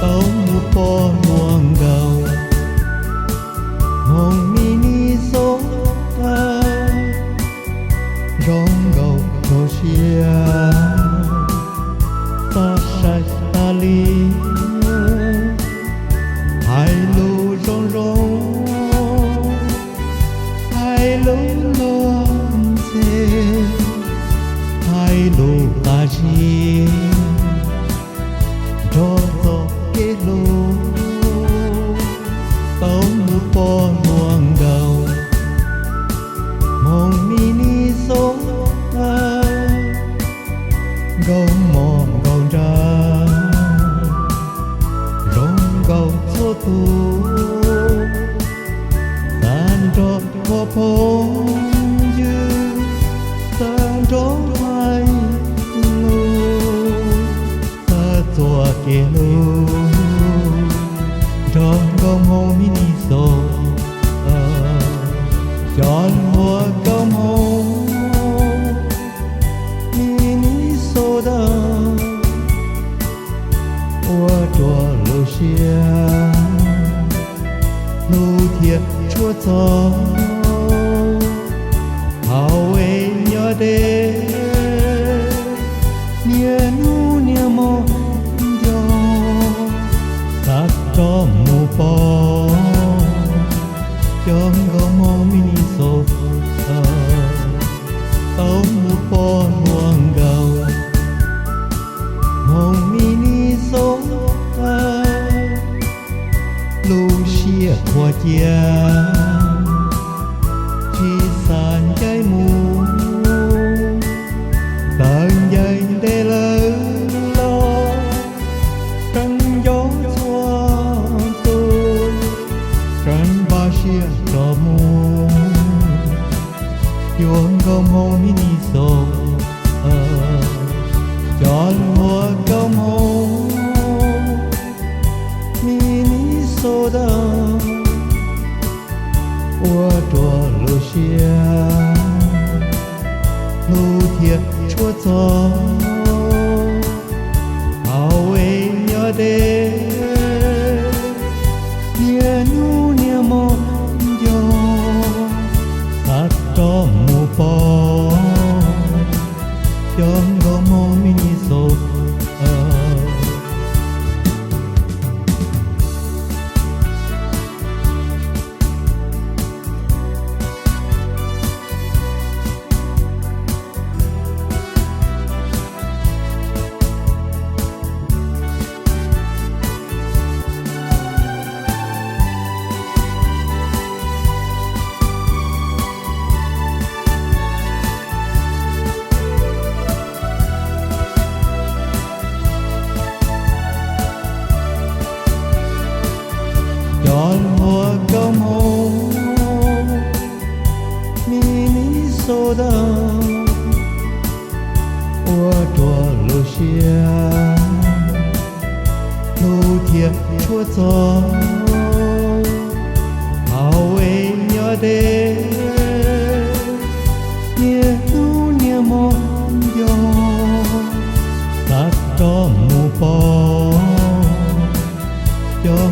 tau mus pom hluas nkauj hmoov Minnesota, zoo nkauj rau siab, txog sai tas li, hais lus zoo zoo, hais lus luag ntxhi, hais lus tas zis, nrog txoj kev hlub, tau mus pom hluas nkauj hmoov Minnesota, nkauj mos nkauj nraug, zoo nkauj txhua tus, tag nrho ua phooj ywg, tag nrho hais lus, txog txoj kev hlub, nrog nkauj hmoov Minnesota, cov hluas nkauj hmoov Minnesota, ua rua lub siab hlub thiab tshuav txog. Hauv es nyob deb, niaj hnub niaj hmo nco, xav rov mus pom cov nkauj hmoov Minnesota, tau mus pom hluas nkauj hmoov Minnesota, lub siab qhuav cia, tsis xav ncaim mus, tawm ncaim ntev lawm los, tseem nco txhua tus, tseem npaj siab rov mus cuag nkauj hmoov Minnesota, cov hluas nkauj hmoov Minnesota, ua rua lub siab hlub thiab tshuav txog. Hauv es nyob deb, niaj hnub niaj hmo nco, xav rov mus pom cov nkauj hmoov Minnesota. Cov hluas nkauj hmoov Minnesota, ua rua lub siab hlub thiab tshuav txog. Hauv es nyob deb, niaj hnub niaj hmo nco, xav rov mus pom cov